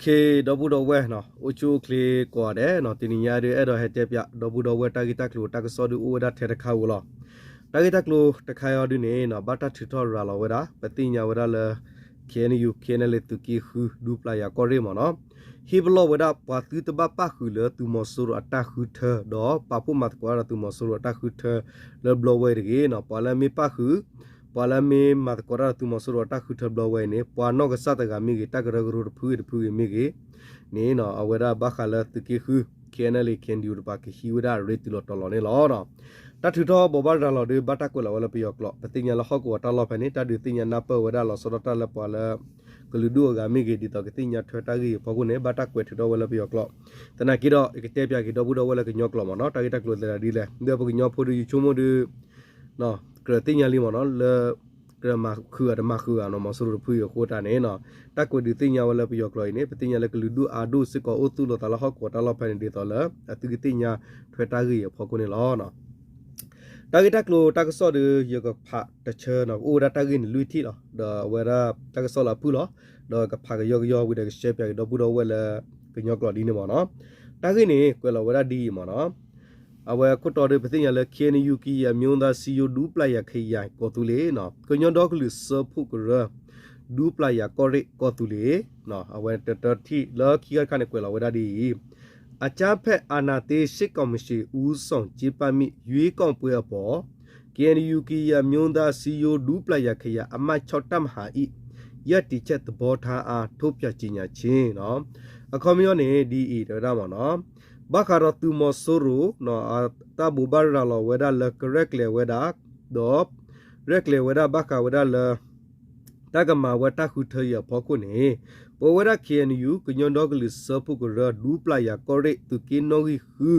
ခ့ ဒီပုၢ်ဒီဝဲၢ်နီၤ အိၣ်ဆူၣ်အိၣ်ချ့ကိးဂၤဒဲးနီၤ, တနံၤညါဒုး အဲၣ်ဒိးဟဲတဲပၠး ဒီပုၢ်ဒီဝဲၢ် တၢ်ဂ့ၢ်တၢ်ကျိၤတၢ်ကစီၣ်ဒုး အိၣ်ဝဲဒၣ်ထဲတခါဧိၤလီၤ. တၢ်ဂ့ၢ်တၢ်ကျိၤတခါအံၤဒုးန့ၣ်နီၤ ဘၣ်တၢ်ထုးထီၣ်ရၤလီၤဝဲဒၣ် ပသ့ၣ်ညါဝဲဒၣ်လၢ ခ့ၣ်အဲၣ်ယူၣ် ခ့ၣ်အဲၣ်ယူၣ် သုးက့ဃု ဒူပျၢ်ယၤကီၢ်ရ့ၣ်မ့ၢ်နီၤ, ဟ့ၣ်ပလီၢ်ဝဲဒၣ် ပှၤသုတဘၣ်ပၣ်ဃုာ်လၢသုးမီၤစိရိၤအတၢ်ဃုထၢ ဒီးပာ်ဖှိၣ်မၤသကိးတၢ်ဒီးသုးမီၤစိရိၤအတၢ်ဃုထၢ လၢဘျီဝဲအံၤတဂ့ၤနီၤ, ပှၤလၢအမ့ၢ်ပၣ်ဃုာ် ပှၤလၢအမ့ၢ်မၤသကိးတၢ်ဒီးသုးမီၤစိရိၤအတၢ်ဃုထၢဘျီဝဲအံၤန့ၣ် ပှၤနီၢ်ကစၢ်တဂၤမ့ၢ်ဂ့ၤ တၢ်ကရၢကရိတဖုဂ့ၤတဖုဂ့ၤမ့ၢ်ဂ့ၤန့ၣ်နီၤ အဝဲဒၣ်ဘၣ်ဃးလၢသုးက့ဃု ခ့ၣ်အဲၣ်ယူၣ် ခ့ၣ်အဲၣ်ယူၣ် တပၤ ကဟံးဝဲဒၣ်အရ့တုၤလီၤတီၤလီၤန့ၣ်လီၤ. တၢ်ထုးထီၣ်ဘိးဘၣ်ရၤလီၤဒုး ဘၣ်တၢ်ကွဲးလီၤဝဲလၢပယီၤကျိာ်, ပသ့ၣ်ညါလၢဟီၣ်ကဝီၤတၢ်လီၢ်ဖဲန့ၣ် တၢ်ဒုးသ့ၣ်ညါနၢ်ပၢၢ်ဝဲဒၣ်လီၤဆီဒၣ်တၢ်လၢပှၤလၢ ကလုာ်ဒူၣ်အဂၤမ့ၢ်ဂ့ၤ ဒ်သိးကသ့ၣ်ညါထွဲတၢ်ဂ့ၢ်အံၤအဖီခိၣ်န့ၣ် ဘၣ်တၢ်ကွဲးထုးထီၣ်ဝဲလၢပယီၤကျိာ်, သနာ်က့ဒီး ယကတဲပၠးက့ၤဒီပုၢ်ဒီဝဲၢ်လၢကညီကျိာ်မ့ၢ်နီၤ တၢ်ဂ့ၢ်တၢ်ကျိၤသနာ်က့ဒ်လဲၣ် ဒီးပကညီဖိဒုး ယဆိကမိၣ်ဒုး ကြၢးသ့ၣ်ညါလံမ့ၢ်နီၤ လၢ ကြၢးမၤဃုာ်အတမၤဃုာ်အနီၤ မီၤစိရိၤတဖုအံၤအဃိတၢ်န့ၣ်နီၤ တၢ်ကွဲးဒုးသ့ၣ်ညါဝဲလၢပယီၤကျိာ်အံၤန့ၣ် ပသ့ၣ်ညါလၢကလုာ်ဒူၣ်အါဒိၣ်စ့ၢ်ကီးအိၣ်သူၣ်လီၤသးလၢဟီၣ်ကဝီၤတၢ်လီၢ်ဖဲန့ၣ် ဒ်သိးလၢ အသုကသ့ၣ်ညါထွဲတၢ်ဂ့ၢ်အံၤအဖီခိၣ်န့ၣ်လီၤ. တၢ်ဂ့ၢ်တၢ်ကျိၤတၢ်ကစီၣ်ဒီး ယကဖးတဆၢနီၤ ကအိၣ်ဝဲဒၣ်တၢ်ဂ့ၢ်န့ၣ်လွံၢ်ထံၣ်လီၤ ဒီးအဝဲဒၣ်တၢ်ကစီၣ်လၢအဖုၣ်လီၤ ဒီးကဖးကယီကယီဝံၤဒီးကရှဲပၠးက့ၤဒီပုၢ်ဒီဝဲၢ်လၢ ကညီကျိာ်ဒ်န့ၣ်မ့ၢ်နီၤ တၢ်ဂ့ၢ်န့ၣ် ကွဲးလီၤဝဲဒၣ်ဒ်အံၤမ့ၢ်နီၤ အဝဲခိၣ်တီဒီး ပသ့ၣ်ညါလၢ ခ့ၣ်အဲၣ်ယူၣ် ကရင်အမျိုးသားစည်းရုံး ဒူပျၢ်ယၤခရိုင် ကီၢ်သူလ့ၤ ကညီဒီကလုာ်စၢဖှိၣ်ကရၢ ဒူပျၢ်ယၤကီၢ်ရ့ၣ် ကီၢ်သူလ့ၤ အဝဲတတၢထံၣ်လၢခံခါတခါန့ၣ် ကွဲးလီၤဝဲဒၣ်ဒ်အံၤ အကြမ်းဖက်အာဏာသိမ်းစစ်ကောင်စီ ဦးဆောင်ကျင်းပမည့် ရွေးကောက်ပွဲအပေါ် ခ့ၣ်အဲၣ်ယူၣ် ကရင်အမျိုးသားစည်းရုံး ဒူပျၢ်ယၤခရိုင် အမှတ်ခြောက် တပ်မဟာ ၏ ရပ်တည်ချက်သဘောထားအား ထုတ်ပြန်ကြေညာခြင်း အခီပညီန့ၣ် ဒ်အံၤ တဲဝဲဒၣ်မ့ၢ်နီၤ ဘၣ်ဃးဒီးသုးမီၤစိရိၤ တၢ်ဘိးဘၣ်ရၤလီၤဝဲဒၣ်လၢကရဲၣ်ကျဲၤဝဲဒၣ် ဒီး ရဲၣ်ကျဲၤဝဲဒၣ်ဘၣ်ဃးဝဲဒၣ်လၢ တၢ်ကမၤဝဲတၢ်ဃုထၢအံၤအဖီခိၣ်န့ၣ် ပဝဲဒၣ် ခ့ၣ်အဲၣ်ယူၣ် ကညီဒီကလုာ်စၢဖှိၣ်ကရၢ ဒူပျၢ်ယၤကီၢ်ရ့ၣ် သုးက့နီၣ်ဂံၢ်ဃု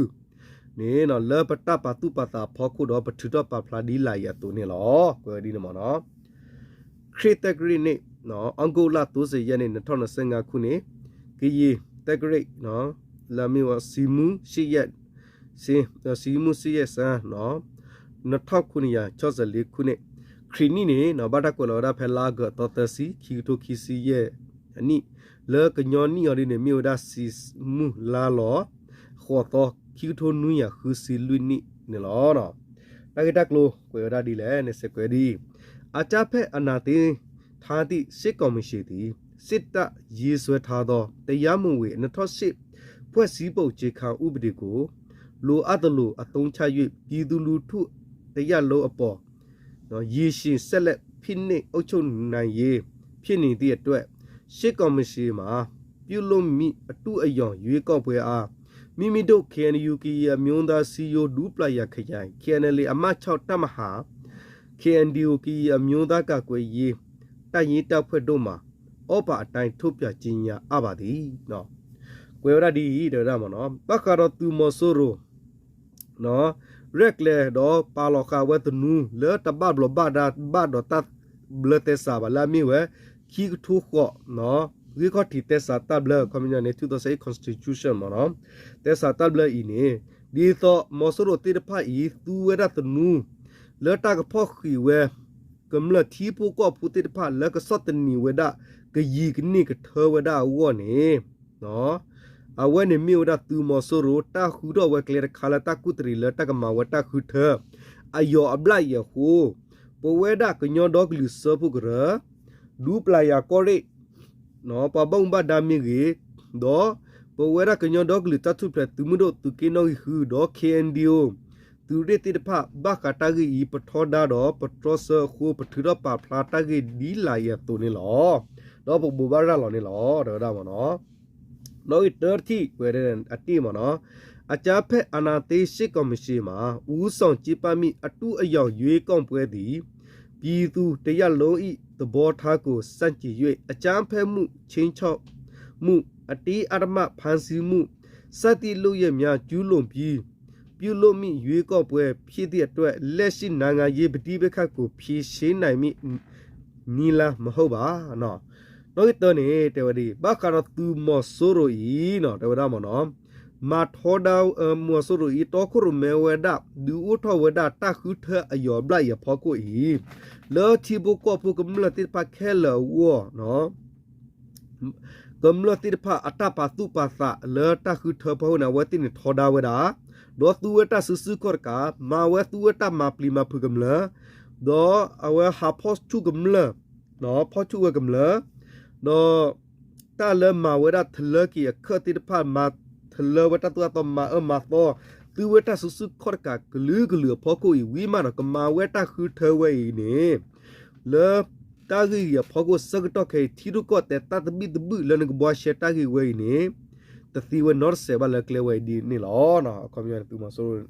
န့ၣ် လၢပတၢ်ပာ်သူၣ်ပာ်သးအဖီခိၣ်ဒီး ပထုးထီၣ်ပာ်ဖျါဒ်လာ်အံၤအသိးန့ၣ်လီၤ. ကွဲးဝဲဒ်န့ၣ်မ့ၢ်နီၤ ခရံာ်သက္ကရာဇ်န့ၣ် အီကူးလါ သိဆယ်ရက်နေ့ နှစ်ထောင့်နှစ်ဆယ့်ငါးခုနှစ် ကရင်သက္ကရာဇ် လၢအမ့ၢ်ဝဲ ဆံမူ ရှစ်ရက် ဆံမူ ရှစ်ရက် ဆန်း နှစ်ထောင့်ခုနှစ်ရာခြောက်ဆယ့်လေးခုနှစ် ခရံာ်နံ�်န့ၣ် ဘၣ်တၢ်ကွဲးလီၤဝဲဒၣ်ဖဲလါအီကူး သီသၢဆံ ခံကထိခံဆံယဲၢ်အနံၣ် လၢကညီနံၣ်အီၤဒ်န့ၣ် မ့ၢ်ဝဲဒၣ် ဆံမူ လါလီၤ ဃိးသီ ခံကထိနွံရာဃုဆံလွံၢ်နံၣ်န့ၣ်လီၤ. တၢ်ဂ့ၢ်တၢ်ကျိၤကွဲးဝဲဒၣ်ဒ်လဲၣ်န့ၣ် စဲးကွဲးဒ်အံၤ အကြမ်းဖက်အာဏာသိမ်းထားသည့် စစ်ကောင်စီသည် စစ်တပ်ရေးဆွဲထားသော တရားမဝင် နှစ်ထောင့်ရှစ် ဖွဲ့စည်းပုံအခြေခံဥပဒေကို လိုအပ်သလို အသုံးချ၍ ပြည်သူလူထုတစ်ရပ်လုံးအပေါ် ရေရှည်ဆက်လက်ဖိနှိပ်အုပ်ချုပ်နိုင်ရေး ဖြစ်နေသည့်အတွက် စစ်ကောင်စီမှာ ပြုလုပ်မည့် အတုအယောင် ရွေးကောက်ပွဲအား မိမိတို့ ခ့ၣ်အဲၣ်ယူၣ် ကရင်အမျိုးသားစည်းရုံး ဒူပျၢ်ယၤခရိုင် ခ့ၣ်အဲၣ်ယူၣ် အမှတ်ခြောက် တပ်မဟာ ခ့ၣ်အဲၣ်ယူၣ် ကရင်အမျိုးသားကာကွယ်ရေး တပ်ရင်းတပ်ဖွဲ့တို့မှာ အောက်ပါအတိုင်း ထုတ်ပြန်ကြေညာအပ်ပါသည် ကွဲးဝဲဒၣ်ဒ်အံၤ တဲဝဲဒၣ်မ့ၢ်နီၤ ဘၣ်ဃးဒီးသုးမီၤစိရိၤ ရဲၣ်ကျဲၤဒီးပာ်လီၤဃာ်ဝဲသနူ လၢတဘၣ်ဘျီးဘၣ်ဒါဘၣ်ဒီးတၢ်ဘျၢသဲစးဘၣ် လၢအမ့ၢ်ဝဲ ခံကထိဃိး ဂံၢ်ခီၣ်ထံးသဲစးတၢ်ဘျၢ အခီပညီန့ၣ် two thousand eight constitution မ့ၢ်နီၤ သဲစးတၢ်ဘျၢအံၤန့ၣ် ဒ်သိးမီၤစိရိၤသ့ၣ်တဖၣ်အံၤ သူဝဲဒၣ်သနူ လၢတၢ်ကဖီၣ်ဃံးဝဲ ကမျၢၢ်ထံဖိကီၢ်ဖိသ့ၣ်တဖၣ် လၢကဆီၣ်သနံးဝဲဒၣ် ကယံာ်ကန့ၢ်ကထၢဝဲဒၣ်အဂီၢ်န့ၣ် အဝဲန့ၣ်မ့ၢ်ဝဲဒၣ်သုးမီၤစိရိၤ တၢ်ဃုထီၣ်ဝဲကျဲတခါလၢတၢ်ကူၣ်တရံးလၢတၢ်ကမၤဝဲတၢ်ဃုထၢ အယီၤအဘျၣ်အံၤအဃိ ပဝဲဒၣ်ကညီဒီကလုာ်စၢဖှိၣ်ကရၢ ဒူပျၢ်ယၤကီၢ်ရ့ၣ် ပှၤဘၣ်မူဘၣ်ဒါမ့ၢ်ဂ့ၤ, ဒီးပဝဲဒၣ်ကညီဒီကလုာ်တၢ်ထူၣ်ဖျဲးသုးမုၢ်ဒိၣ်သုးက့နီၣ်ဂံၢ်ဃု ဒီး ခ့ၣ်အဲၣ်ယူၣ် သုးရ့ၣ်သ့ၣ်တဖၣ် ဘၣ်ဃးတၢ်ဂ့ၢ်အံၤ ပထီဒါဒီးပတြီဆၢအဃိ ပထုးထီၣ်ပာ်ဖျါတၢ်ဂ့ၢ်ဒ်လာ်အံၤအသိးန့ၣ်လီၤ. ဒီးပကဘိးဘၣ်ရၤလီၤန့ၣ်လီၤ တဲဝဲဒၣ်မ့ၢ်နီၤ နီၣ်ဂံၢ်တၢတထံၣ် ကွဲးဒၣ်အတ့ၢ်မ့ၢ်နီၤ အကြမ်းဖက်အာဏာသိမ်းစစ်ကောင်စီမှ ဦးဆောင်ကျင်းပမည့် အတုအယောင်ရွေးကောက်ပွဲသည် ပြည်သူတစ်ရပ်လုံး၏ သဘောထားကို ဆန့်ကျင်၍ အကြမ်းဖက်မှု၊ ခြိမ်းခြောက်မှု၊ အတင်းအဓမ္မဖမ်းဆီးမှု စသည့်လုပ်ရပ်များ ကျူးလွန်ပြီး ပြုလုပ်မည့် ရွေးကောက်ပွဲ ဖြစ်သည့်အတွက် လက်ရှိနိုင်ငံရေးပဋိပက္ခကို ဖြေရှင်းနိုင်မည့် နည်းလမ်းမဟုတ်ပါ နီၣ်ဂံၢ်တၢန့ၣ် တဲဝဲဒ်အံၤ ဘၣ်ဃးဒီးသုးမီၤစိရိၤအံၤ တဲဝဲဒၣ်မ့ၢ်နီၤ မၤထီဒါ မီၤစိရိၤအံၤ တီခိၣ်ရိၣ်မဲဝဲဒၣ် ဒုးအိၣ်ထီၣ်ဝဲဒၣ်တၢ်ဃုထၢအယီၤအဘျၣ်အံၤအဖီခိၣ်အံၤ လၢထံဖိကီၢ်ဖိကမျၢၢ်သ့ၣ်တဖၣ်ခဲလၢာ်အဂီၢ် ကမျၢၢ်သ့ၣ်တဖၣ်အတၢ်ပာ်သူၣ်ပာ်သးလၢတၢ်ဃုထၢဖီခိၣ်န့ၣ် အဝဲသ့ၣ်န့ၣ်ထီဒါဝဲဒၣ်, ဒီးသူဝဲတၢ်စုဆူၣ်ခီၣ်တကး, မၤဝဲသူဝဲတၢ်မၤပျံၤမၤဖုးကမျၢၢ်, ဒီးအဝဲဟးဖီၣ်ဆူၣ်ကမျၢၢ်, ဖီၣ်ဆူၣ်ဝဲကမျၢၢ်, ဒီး တၢ်လၢမၤဝဲဒၣ်ထလၢက့ၤအခၢၣ်သ့ၣ်တဖၣ် မၤထလၢဝဲတၢ်သိၣ်တၢ်သီ မၤအၢမၤသီ, သူဝဲတၢ်စုဆူၣ်ခီၣ်တကးကလုာ်ကလုာ်အဖီခိၣ်အံၤ ဝံၤမးဒီး ကမၤဝဲတၢ်ဃုထၢဝဲအံၤန့ၣ်, လၢတၢ်ဂ့ၢ်အံၤအဖီခိၣ်ဆၢကတီၢ်ခဲအံၤ ထံရူၢ်ကီၢ်သဲးတၢ်သဘံၣ်သဘုၣ်လၢနကဘှါရှဲတၢ်ဂ့ၢ်ဝဲအံၤန့ၣ်, တသ့ဝဲနီတစဲးဘၣ်လၢကျဲဝဲအံၤဒ်န့ၣ်လီၤ. အခီပညီသုးမီၤစိရိၤ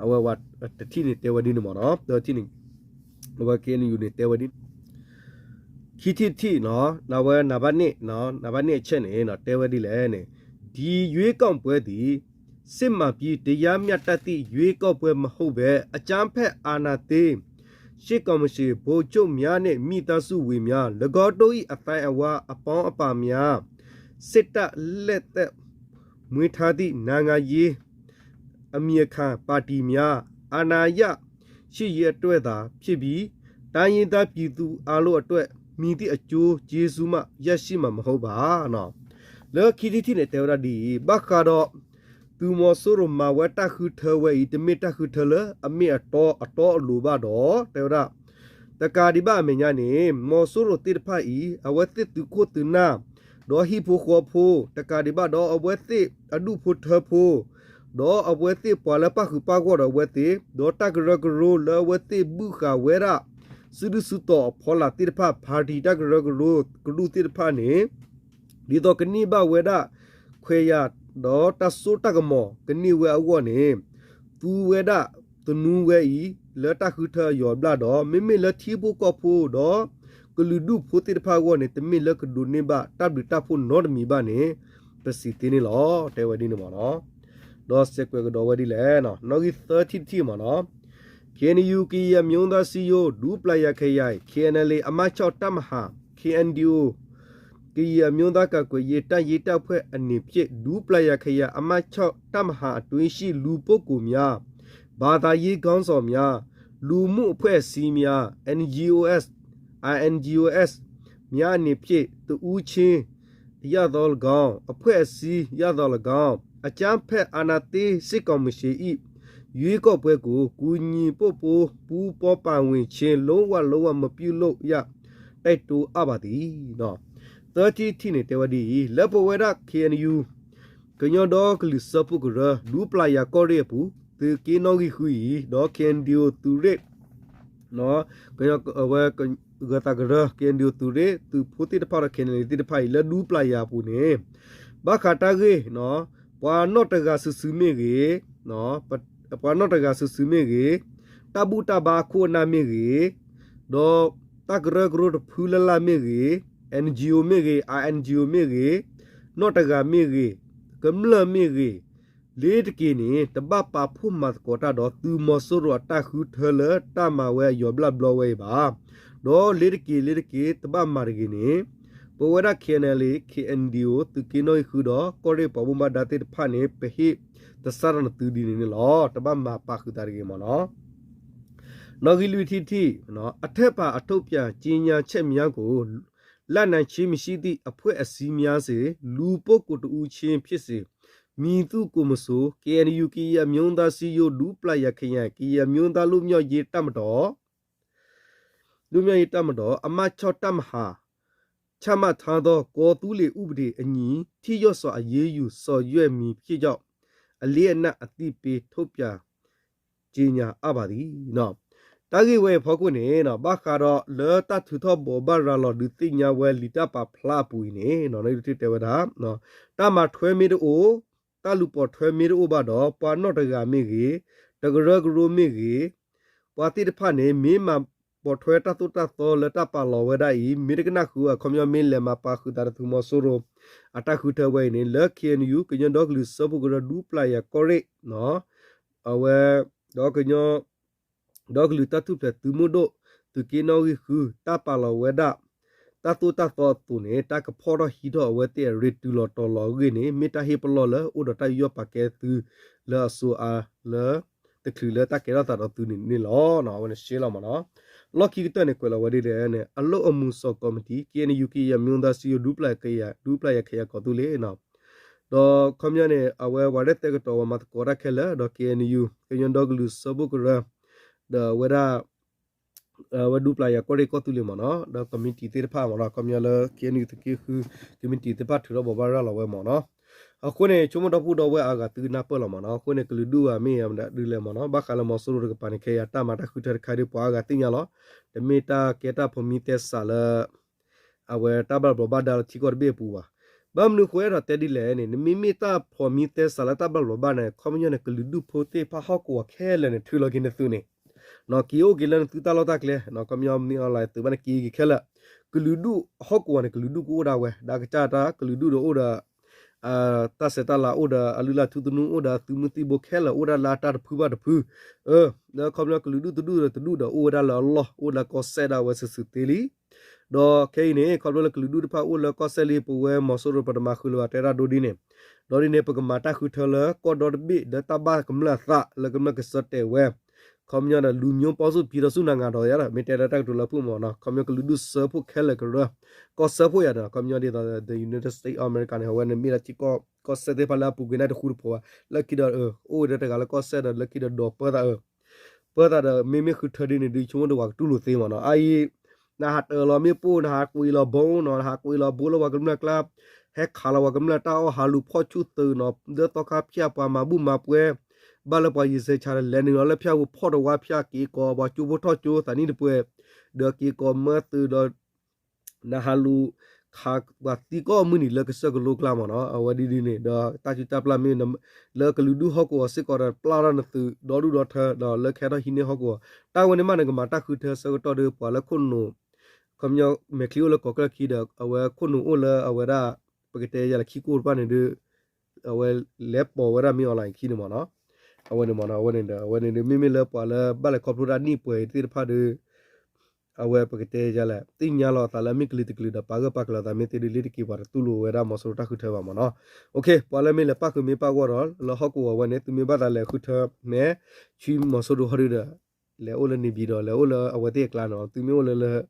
အဝဲတထံၣ်န့ၣ်တဲဝဲဒ်န့ၣ်မ့ၢ်နီၤ, တထံၣ်န့ၣ် အဝဲ KNU န့ၣ်တဲဝဲဒ်န့ၣ် ခံထံၣ်တထံၣ်, အဝဲနံပါတ်န့ၣ်, နံပါတ်န့ၣ်အဆၢန့ၣ် တဲဝဲဒ်လဲၣ်န့ၣ်, ဒီရွေးကောက်ပွဲသည် စစ်မှန်ပြီးတရားမျှတသည့် ရွေးကောက်ပွဲမဟုတ်ဘဲ အကြမ်းဖက်အာဏာသိမ်း စစ်ကောင်စီဗိုလ်ချုပ်များနှင့် မိသားစုဝင်များ ၎င်းတို့၏ အသိုင်းအဝိုင်း အပေါင်းအပါများ စစ်တပ်လက်ထက် မွေးထားသည့် နိုင်ငံရေး အမည်ခံပါတီများ အာဏာရရှိရေးအတွက်သာဖြစ်ပြီး တိုင်းရင်းသားပြည်သူအားလုံးအတွက် မည်သည့်အကျိုးကျေးဇူးမှ ရရှိမှာမဟုတ်ပါ. လၢခံထံၣ်တထံၣ်န့ၣ် တဲဝဲဒၣ်ဒ်အံၤ, ဘၣ်ဃးဒီး သုးမီၤစိရိၤမၤဝဲတၢ်ဃုထၢဝဲအံၤ တမ့ၢ်တၢ်ဃုထၢလၢအမ့ၢ်အတီအတီအလိၤဘၣ်ဒီး တဲဝဲဒၣ် တကးဒံးဘၣ်အမဲာ်ညါန့ၣ် မီၤစိရိၤသ့ၣ်တဖၣ်အံၤ အဝဲသ့ၣ်သုးခိၣ်သုးနၢ် ဒီးဟံၣ်ဖိဃီဖိ တကးဒံးဘၣ်ဒီး အဝဲသ့ၣ်အဒူၣ်ဖိထၢဖိ ဒီးအဝဲသ့ၣ်ပှၤလၢပၣ်ဃုာ်ပၣ်ဂီၢ်ဒီးအဝဲသ့ၣ် ဒီးတၢ်ကရၢကရိလၢအဝဲသ့ၣ်ဘုၣ်ဃာ်ဝဲဒၣ် စုဒုၣ်စုတီၤအဖီလာ်သ့ၣ်တဖၣ် ဖါတံၣ်တၢ်ကရၢကရိကရူၢ်သ့ၣ်တဖၣ်န့ၣ် ဒ်သိးကန့ၢ်ဘၣ်ဝဲဒၣ် ခွဲးယာ် ဒီးတၢ်စိတၢ်ကမီၤကန့ၢ်ဝဲအဂီၢ်န့ၣ် သူဝဲဒၣ်သနူဝဲအံၤ လၢတၢ်ဃုထၢအယီၤဘျၣ်ဒီး မ့မ့ၢ်လၢထံဖိကီၢ်ဖိဒီး ကလုာ်ဒူၣ်ဖိသ့ၣ်တဖၣ်အဂီၢ်န့ၣ် တမ့ၢ်လၢကဒိးန့ၢ်ဘၣ်တၢ်ဘျုးတၢ်ဖှိၣ်နီတမံၤဘၣ်န့ၣ် ပစံးသ့န့ၣ်လီၤ. တဲဝဲဒ်န့ၣ်မ့ၢ်နီၤ. ဒီးစဲးကွဲးကဒီးဝဲဒ်လဲၣ်, နီၣ်ဂံၢ်သၢထံၣ်တထံၣ်မ့ၢ်နီၤ. เคเอ็นยู ကရင်အမျိုးသားစည်းရုံး ဒူပျာရာခရိုင် KNLA အမှတ်ခြောက်တပ်မဟာ KNDO ကရင်အမျိုးသားကာကွယ်ရေးတပ်ရင်းတပ်ဖွဲ့အနေဖြင့် ဒူပျာရာခရိုင် အမှတ်ခြောက်တပ်မဟာအတွင်းရှိ လူပုဂ္ဂိုလ်များ ဘာသာရေးခေါင်းဆောင်များ လူမှုအဖွဲ့အစည်းများ NGOs INGOs များအနေဖြင့် တစ်ဦးချင်း အရသော်လည်းကောင်း အဖွဲ့အစည်းအရသော်လည်းကောင်း အကြမ်းဖက်အာဏာသိမ်းစစ်ကောင်စီ၏ ရွေးကောက်ပွဲကို ကူညီပံ့ပိုး ပူးပေါင်းပါဝင်ခြင်း လုံးဝ လုံးဝ မပြုလုပ်ရ တိုက်တွန်းအပ်ပါသည်. သၢထံၣ်တထံၣ်န့ၣ် တဲဝဲဒ်အံၤ, လၢပဝဲဒၣ် KNU ကညီဒီကလုာ်စၢဖှိၣ်ကရၢ ဒူပျာရာကီၢ်ရ့ၣ်အပူၤ သုးက့နီၣ်ဂံၢ်ဃုအံၤ ဒီး KNDO သုးရ့ၣ် ကညီဝဲ ဂၢၤသးကရၢ KNDO သုးရ့ၣ် သုးဖိသ့ၣ်တဖၣ်ဒီး KNLA သ့ၣ်တဖၣ်အံၤ လၢဒူပျာရာပူၤန့ၣ် ဘၣ်ဃးတၢ်ဂ့ၢ် ပှၤနီၣ်တဂၤစုာ်စုာ်မ့ၢ်ဂ့ၤ, ပှၤနီၣ်တဂၤစုာ်စုာ်မ့ၢ်ဂ့ၤ, တၢ်ဘူၣ်တၢ်ဘါအခိၣ်အနၢ်မ့ၢ်ဂ့ၤ, ဒီးတၢ်ကရၢကရိတဖုလၢ်လၢ်မ့ၢ်ဂ့ၤ, NGO မ့ၢ်ဂ့ၤ, INGO မ့ၢ်ဂ့ၤ, နီၣ်တဂၤမ့ၢ်ဂ့ၤ, ကမျၢၢ်မ့ၢ်ဂ့ၤ, လ့ၤတက့ၤန့ၣ် တဘၣ်ပာ်ဖှိၣ်မၤသကိးတၢ်ဒီး သုးမီၤစိရိၤအတၢ်ဃုထၢလၢတၢ်မၤဝဲအယီၤဘျၣ်ဘျီဝဲအံၤဘၣ်. ဒီးလ့ၤတက့ၤ လ့ၤတက့ၤ တဘၣ်မၤတဂ့ၤန့ၣ် ပဝဲဒၣ် KNLA KNDO သုးက့နီၣ်ဂံၢ်ဃုဒီး ကီၢ်ရ့ၣ်ပှၤဘၣ်မူဘၣ်ဒါသ့ၣ်တဖၣ်န့ၣ် ပဟ့ၣ်သဆၣ်ထီၣ်နသုဒ်န့ၣ်န့ၣ်လီၤ. တဘၣ်မၤပာ်ဃုာ်သးတဂ့ၤမ့ၢ်နီၤ. နီၣ်ဂံၢ်လွံၢ်ထံၣ်တထံၣ်, အထက်ပါအထုတ်ပြန်ကြေညာချက်များကို လက်ခံခြင်းမရှိသည့်အဖွဲ့အစည်းများစေ၊ လူပုဂ္ဂိုလ်တစ်ဦးချင်းဖြစ်စေ၊ မည်သူကိုမဆို KNU ကရင်အမျိုးသားစည်းရုံး ဒူပျာရာခရိုင် ကရင်အမျိုးသားလွတ်မြောက်ရေးတပ်မတော် လွတ်မြောက်ရေးတပ်မတော် အမှတ်ခြောက်တပ်မဟာ ချမှတ်ထားသော ကော်သူလ့ၣ်ဥပဒေအညီ ထိရောက်စွာအရေးယူဆောင်ရွက်မည်ဖြစ်ကြောင်း အလေးအနက်အသိပေးထုတ်ပြန်ကြေညာအပ်ပါသည်. တၢ်ဂ့ၢ်ဝဲအံၤဖီခိၣ်န့ၣ် ဘၣ်ဃးဒီးလၢတၢ်ထုးထီၣ်ဘိးဘၣ်ရၤလီၤဒုးသ့ၣ်ညါဝဲလံာ်တၢ်ပာ်ဖျါအပူၤအံၤန့ၣ် နီၣ်ဂံၢ်လွံၢ်ထံၣ်တဲဝဲဒၣ် တၢ်မၤထွဲမ့ၢ်တအိၣ်, တၢ်လူၤပိာ်ထွဲမ့ၢ်တအိၣ်ဘၣ်ဒီး ပှၤနီၣ်တဂၤမ့ၢ်ဂ့ၤ, တကရၢကရိမ့ၢ်ဂ့ၤ, ပှၤသ့ၣ်တဖၣ်န့ၣ် မ့ၢ်မၤပိာ်ထွဲတၢ်သိၣ်တၢ်သီလၢတၢ်ပာ်လီၤဝဲဒၣ်အံၤ မ့ၢ်တကနၣ်ဃုာ်အခီပညီ မ့ၢ်လဲၤမၤပာ်ဃုာ်သးဒီးသုးမီၤစိရိၤ အတၢ်ဃုထၢဝဲအံၤန့ၣ် လၢ KNU ကညီဒီကလုာ်စၢဖှိၣ်ကရၢ ဒူပျာရာကီၢ်ရ့ၣ် အဝဲ ဒီးကညီ ဒီကလုာ်တၢ်ထူၣ်ဖျဲးသုးမုၢ်ဒိၣ် သုးက့နီၣ်ဂံၢ်ဃု တၢ်ပာ်လီၤဝဲဒၣ် တၢ်သိၣ်တၢ်သီအသိးန့ၣ် တၢ်ကဖီၣ်ထီၣ်ဟံးထီၣ်အဝဲသ့ၣ်အရ့တုၤလီၤတီၤလီၤအဂ့ၢ်န့ၣ် မ့ၢ်တၢ်ဟ့ၣ်ပလီၢ်လၢအိၣ်ဒီးတၢ်ယူးယီၣ်ပာ်ကဲသု လၢအစိၤအါလၢ တချုးလၢတၢ်ကဲထီၣ်သးဒီးသုန့ၣ်န့ၣ်လီၤ. အဝဲန့ၣ်ရှဲလီၤမ့ၢ်နီၤ. လီၢ်ခံကတၢၢ်န့ၣ် ကွဲးလီၤဝဲဒ်လဲၣ်န့ၣ် အလုပ်အမှုဆောင်ကော်မတီ KNU ကရင်အမျိုးသားစည်းရုံး ဒူပျၢ်ယၤ ဒူပျၢ်ယၤ ခယၤ ကီၢ်သူလ့ၤနီၤ. ဒီးခီပညီန့ၣ် အဝဲပှၤရဲၣ်သဲကတီၤ ပှၤမၤသကိးတၢ်ခဲလၢာ် ဒီး KNU ကညီဒီကလုာ်စၢဖှိၣ်ကရၢ ဒီးအဝဲဒၣ် အဝဲဒူပျၢ်ယၤ ကီၢ်ရ့ၣ်ကီၢ်သူလ့ၤမ့ၢ်နီၤ ဒီး committee သ့ၣ်တဖၣ်မ့ၢ်နီၤ ခီပညီလၢ KNU သုးက့ဃု committee သ့ၣ်တဖၣ်ထုးထီၣ်ဘိးဘၣ်ရၤလီၤဝဲမ့ၢ်နီၤ. အဃိန့ၣ် ဆိကမိၣ်ဒီပုၢ်ဒီဝဲၢ်အါဂၤ သုကနၢ်ပၢၢ်လီၤမ့ၢ်နီၤ. အဃိန့ၣ် ကလုာ်ဒူၣ်ဘၣ်မ့ၢ်ဒ်လဲၣ်မ့ၢ်နီၤ ဘၣ်ဃးလၢမီၤစိရိၤတကပၤန့ၣ် ခဲအံၤတၢ်မၤတၢ်ဃုထၢတခါဒီး ပှၤအါဂၤသ့ၣ်ညါလီၤ. တမ့ၢ်တၢ်ကဲတၢ်ဖိးမံသဲစးလၢ အဝဲတၢ်ဘၣ်ဘျီးဘၣ်ဒါလၢထံကီၢ်တဘ့ၣ်အပူၤဘၣ်. ဘၣ်မနုၤဃိအဲၣ်ဒိးတဲဒ်လဲၣ်န့ၣ် နမ့မ့ၢ်တၢ်ဖိးမံသဲစးလၢတၢ်ဘၣ်ဘျီးဘၣ်န့ၣ် ခီပညီန့ၣ် ကလုာ်ဒူၣ်ဖိသ့ၣ်တဖၣ်ဟီၣ်ကဝီၤခဲလၢာ်န့ၣ် ထုးလီၤက့ၤနသုးန့ၣ် နီၤ က့ၤအိၣ်က့ၤလၢနသုတၢ်လီၢ်တၢ်ကျဲ ခီပညီမ့ၢ်အီၤလၢသုးဘၣ်န့ၣ် က့ၤက့ၤခဲလၢာ် ကလုာ်ဒူၣ်ဟီၣ်ကဝီၤန့ၣ် ကလုာ်ဒူၣ်ကအိၣ်ဒၣ်ဝဲ ဒီးကစၢ်တၢ်ကလုာ်ဒူၣ်ဒီးအိၣ်ဒီး တၢ်ဆဲးတၢ်လၤအိၣ်ဒီး အလုၢ်အလၢ်ထူသနူအိၣ်ဒီး သုးမုၢ်သံၣ်ဘိခဲလၢာ်အိၣ်ဒၣ်လၢအတၢ်တဖုဘၣ်တဖု လၢခီပညီကလုာ်ဒူၣ်တဒူၣ်ဒီးတဒူၣ်ဒီးအိၣ်ဝဲဒၣ်လၢအလီၢ် အိၣ်လၢကီၢ်စဲၣ်ဒၣ်ဝဲစုာ်စုာ်သ့လံ. ဒီးခဲအံၤန့ၣ် ခီဖျိလၢကလုာ်ဒူၣ်တဖၣ်အိၣ်လၢကီၢ်စဲၣ်လံ ပဝဲမီၤစိရိၤပတမၤဃုာ်လၢၤဘၣ်တဲဒၣ်ဒိဒ်န့ၣ် ဒီးဒ်န့ၣ် ပကမၤတၢ်ဃုထၢလၢကီၢ်ဒီတဘ့ၣ်လၢတၢ်ဘၣ်ကမျၢၢ်အသးလၢကမျၢၢ်ကဆၢတဲာ်ဝဲ ခီပညီဒီး လူမျိုးပေါင်းစုံ ပြည်ထောင်စုနိုင်ငံတော် ယၤဒီး မ့ၢ်တဲလၢတၢ်ကတိၤလၢဖုၣ်မ့ၢ်နီၤ ခီပညီကလုာ်ဒူၣ်စၢဖှိၣ်ခဲလၢာ်ကရၢ ကီၢ်စၢဖှိၣ်ယၤဒီး ခီပညီဒ်သိး the United States of America န့ၣ် အဝဲန့ၣ်မ့ၢ်ဒၣ်ထံကီၢ် ကီၢ်စဲၣ်သ့ၣ်တဖၣ်လၢအပူၤကွံာ်န့ၣ်တဃူတဖိးဘၣ် လၢခံဒီး အိၣ်ဝဲဒၣ်တဂၤလၢကီၢ်စဲၣ်ဒီး လၢခံဒီးဒိးပၢသး ပၢသးဒီး မ့မ့ၢ်ဃုထၢဒ်န့ၣ်ဒုး ဆိကမိၣ်ဒီးပှၤကတူၢ်လိာ်သ့မ့ၢ်နီၤ အအံၤ နဟးတၢၤလီၤမ့ၣ်ပိၢ် နဟးကွံာ်လီၤဘီနီၤ နဟးကွံာ်လီၤဘိလၢပှၤကမျၢၢ်ကျါ ဟဲခးလီၤပှၤကမျၢၢ်တၢ်အီၣ် ဟးလူၤဖီၣ်ဆူၣ်သုးနီၤ လၢသီခါဖၠၣ် ပှၤမၤဘူၣ်မၤပှဲၤ ဘၣ်လၢပှၤယံၤစဲးဆါဒီး လဲၤနုာ်လီၤလၢဖၠၣ်ပူၤ ဖီၣ်တဝါဖၠၣ် က့ၤကိးပှၤကၠိဖိထီၣ်ကၠိသးနံၣ်တပှဲၤ ဒီးက့ၤကိးမၢသုးဒီး နဟးလူၤ ခးပှၤသံကိးမုၢ်နံၤလၢကစၢၢ်ကလိကျါမ့ၢ်နီၤ အဝဲဒ်ဒ်န့ၣ် ဒီးတၢ်စုတၢ်ပျၢ်မ့ၢ် လၢကလုာ်ဒူၣ်ဟီၣ်ကဝီၤစ့ၢ်ကီးဒီး ပျၢ်ထီၣ်နသုးဒီဒူၣ်ဒီထၢ ဒီးလၢကဟဲထီၣ်ဟံးန့ၢ်ဟီၣ်ကဝီၤ တၢ်ဝဲန့ၣ်မးနကမၤတၢ်ဃုထၢဆၢကတီၢ်ဒီး ပှၤလၢခိၣ်နူာ် ခီပညီ မဲာ်ချံအိၣ်လၢကီၢ်ချၢခံဒီး အဝဲခိၣ်နူာ်အိၣ်လၢအဝဲဒၣ် ပကတဲယၤလၢခံကိၢ်တဖၣ်န့ၣ်ဒီး အဝဲလဲၤပိာ်ဝဲဒၣ်မ့ၢ် online ခံန့ၣ်မ့ၢ်နီၤ အဝဲန့ၣ်မ့ၢ်နီၤ အဝဲန့ၣ်ဒီး အဝဲန့ၣ်ဒီး မ့မ့ၢ်လၢပှၤလၢဘၣ်လဲၤခီဖျိတၢ်နံၣ်ပှဲၤသ့ၣ်တဖၣ်ဒီး အဝဲပကတဲယၤလဲၣ် သ့ၣ်ညါလီၤအသးလၢအမ့ၢ်ကလုာ်တကလုာ်ဒီး ပာ်ဂၢၢ်ပာ်ကျၢၤအသးမ့ၢ်သ့ဒီး လ့တက့ၤပှၤတတူၢ်လိာ်ဝဲဒၣ်မီၤစိရိၤတၢ်ဃုထၢဘၣ်မ့ၢ်နီၤ ပှၤလၢမ့ၢ်လဲၤပၣ်ဃုာ်မ့ၢ်ပၣ်ဂီၢ်ဒီး လၢဟီၣ်ကဝီၤဝဲန့ၣ် သုမ့ၢ်ဘၣ်သးလဲၤဃုထၢမဲာ် ဆူမီၤစိရိၤဟီၣ်ဒီး လဲၤအိၣ်လၢ နေပြည်တော် လဲၤအိၣ်လၢအဝဲသ့ၣ်အကျါန့ၣ်လီၤ သုမ့ၢ်အိၣ်လၢလၢ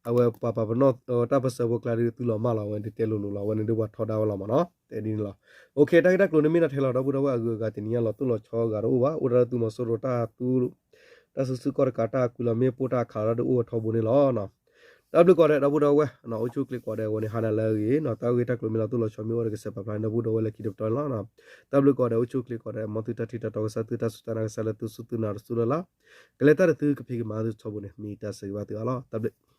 အဝဲပှၤပာ်ပနီၣ်တၢ်ပၢၢ်ဆၢဖိကျါဒီး သုလီၤမၢ်လီၤ အဝဲန့ၣ်တဲလိၤလိၤလီၤ အဝဲန့ၣ်ဒီးပှၤထီဒါဝဲလီၤမ့ၢ်နီၤ တဲဒ်န့ၣ်လီၤ တၢ်ဂ့ၢ်တၢ်ကျိၤန့ၣ်မ့ၢ်ဒၣ်ထဲလီၤ ဒီပုၢ်ဒီဝဲၢ်အဂုၤအဂၤ တနံၤညါလီၤတိၢ်လီၤဆီဂၤတအိၣ်ဘၣ် အိၣ်ဒၣ်လၢသုးမီၤစိရိၤတၢ်သူ တၢ်စုဆူၣ်ကီၢ်တကး တၢ်ကွံာ်လီၤမ့ၣ်ပိၢ်တၢ်ခးလီၤဒီးအိၣ်ဝဲထီဘိန့ၣ်လီၤ တၢ်ဘျုးကိးဂၤဒဲး ဒီပုၢ်ဒီဝဲၢ် အိၣ်ဆူၣ်အိၣ်ချ့ကိးဂၤဒဲး အဝဲန့ၣ်ဟါနၤလၢအဂ့ၤနီၤ တၢ်ဂ့ၢ်တၢ်ကျိၤမ့ၢ်လီၤတိၢ်လီၤဆီမ့ၢ်အိၣ်ဒီးကစဲးပာ်ဖျါန့ၣ် ဒီပုၢ်ဒီဝဲၢ်လၢခံတပတီၢ်န့ၣ်လီၤ တၢ်ဘျုးကိးဂၤဒဲး အိၣ်ဆူၣ်အိၣ်ချ့ကိးဂၤဒဲး မ်သုတၢ်ထံၣ်တၢ်တီကစၢ် သုတၢ်စူၢ်တၢ်နာ်ကစၢ်လၢသုစူၢ်သုနာ်တစူၢ်လၢ်လၢ် ကလဲၤတၢ်ဒီးသုကဖံးကမၤသုထီဘိန့ၣ် မ့ၢ်တၢ်ဆၢဂ့ၤဘၣ်သုအါလီၤ တၢ်ဘျုး